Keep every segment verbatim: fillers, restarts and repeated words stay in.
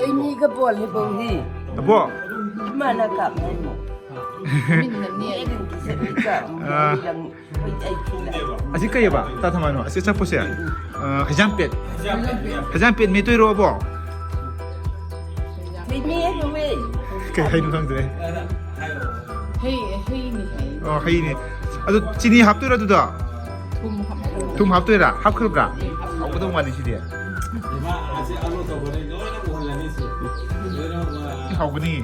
ꯑꯩ ꯃꯤꯒ ꯕꯣꯜ ꯍꯦꯕꯧꯅꯤ꯫ ꯑꯕꯣ꯫ ꯏꯃꯥꯅ ꯀꯥꯞꯅꯩꯅꯣ꯫ ꯃꯤꯟꯅꯅꯤ ꯑꯩ꯫ ꯑꯥ꯫ ꯑꯁꯤ ꯀꯩꯑꯕ? ꯇꯥ ꯊꯝꯃꯅꯣ꯫ ꯑꯁꯤ ꯑꯆꯥꯄꯣꯠꯁꯦ? ꯑꯥ, ꯍꯩꯖꯥꯝꯄꯦꯠ꯫ ꯍꯩꯖꯥꯝꯄꯦꯠ ꯃꯦꯠꯇꯣꯏꯔꯣ, ꯑꯕꯣ? ꯊꯣꯏꯃꯤ ꯍꯦꯕꯧꯋꯦ꯫ ꯀꯩ ꯍꯥꯏꯅꯣ ꯈꯪꯗ꯭ꯔꯦ꯫ ꯍꯩ, ꯍꯩꯅꯤ ꯍꯩ꯫ ꯑꯣ, ꯍꯩꯅꯦ꯫ ꯑꯗꯨ ꯆꯤꯅꯤ ꯍꯥꯞꯇꯣꯏꯔꯣ ꯑꯗꯨꯗ? ꯊꯨꯝ ꯍꯥꯞꯄꯣ꯫ ꯊꯨꯝ ꯍꯥꯞꯇꯣꯏꯔꯥ? ꯍꯥꯞꯈ꯭ꯔꯕ꯭ꯔꯥ? ꯍꯥꯎꯒꯗꯧ ꯃꯥꯜꯂꯤ ꯁꯤꯗꯤ꯫ ꯏꯃꯥ, ꯑꯁꯤ ꯑꯂꯨ ꯇꯧꯕꯅꯦ, ꯂꯣꯏꯅ ꯎꯍꯜꯂꯅꯤ ꯁꯤ꯫ ꯂꯣꯏꯅ, ꯁꯤ ꯍꯥꯎꯒꯅꯤ꯫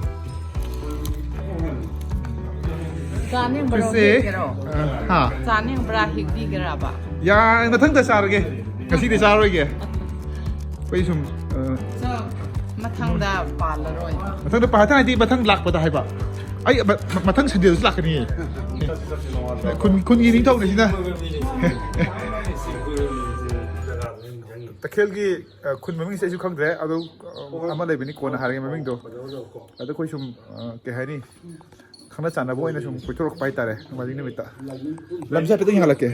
ꯆꯥꯅꯤꯡꯕ꯭ꯔꯣ? ꯑꯩꯈꯣꯏꯁꯦ, ꯍꯦꯛꯀꯦꯔꯣ? ꯑ, ꯍꯥ? ꯆꯥꯅꯤꯡꯕ꯭ꯔꯥ? ꯍꯦꯛꯄꯤꯒꯦꯔꯕ? ꯌꯥ, ꯃꯊꯪꯗ ꯆꯥꯔꯒꯦ꯫ ꯉꯁꯤꯗꯤ ꯆꯥꯔꯣꯏꯒꯦ꯫ ꯑꯩꯈꯣꯏ ꯁꯨꯝ, ꯑ, ꯆꯥ-, ꯃꯊꯪꯗ ꯄꯥꯜꯂꯔꯣꯏ꯫ ꯃꯊꯪꯗ ꯄꯥꯜ-, ꯃꯊꯪ ꯍꯥꯏꯗꯤ ꯃꯊꯪ ꯂꯥꯛꯄꯗ ꯍꯥꯏꯕ꯫ ꯑꯩ ꯃ-, ꯃ-, ꯃꯊꯪ ꯁꯟꯗꯦꯗꯁꯨ ꯂꯥꯛꯀꯅꯤꯌꯦ꯫ ꯈꯨꯟ, ꯈꯨꯟꯒꯤ ꯅꯤꯡꯊꯧꯅꯦ ꯁꯤꯅ꯫ ꯇꯈꯦꯜꯒꯤ, ꯑ, ꯈꯨꯟ ꯃꯃꯤꯡꯁꯦ ꯑꯩꯁꯨ ꯈꯪꯗ꯭ꯔꯦ꯫ ꯑꯗꯨ, ꯑ, ꯑꯃ ꯂꯩꯕꯅꯤ, ꯀꯣꯟꯅ ꯍꯥꯏꯔꯒꯦ ꯃꯃꯤꯡꯗꯣ꯫ ꯑꯗꯣ ꯑꯩꯈꯣꯏ ꯁꯨꯝ, ꯑ, ꯀꯩ ꯍꯥꯏꯅꯤ? ꯈꯪꯅ ꯆꯥꯟꯅꯕ ꯑꯣꯏꯅ ꯁꯨꯝ ꯀꯣꯏꯊꯣꯔꯛꯄ ꯍꯥꯏꯇꯥꯔꯦ ꯅꯣꯡꯃꯥꯏꯖꯤꯡ ꯅꯨꯃꯤꯠꯇ꯫ ꯂꯝꯁꯦ ꯍꯥꯏꯐꯦꯠꯇꯪ ꯌꯦꯡꯍꯜꯂꯛꯀꯦ꯫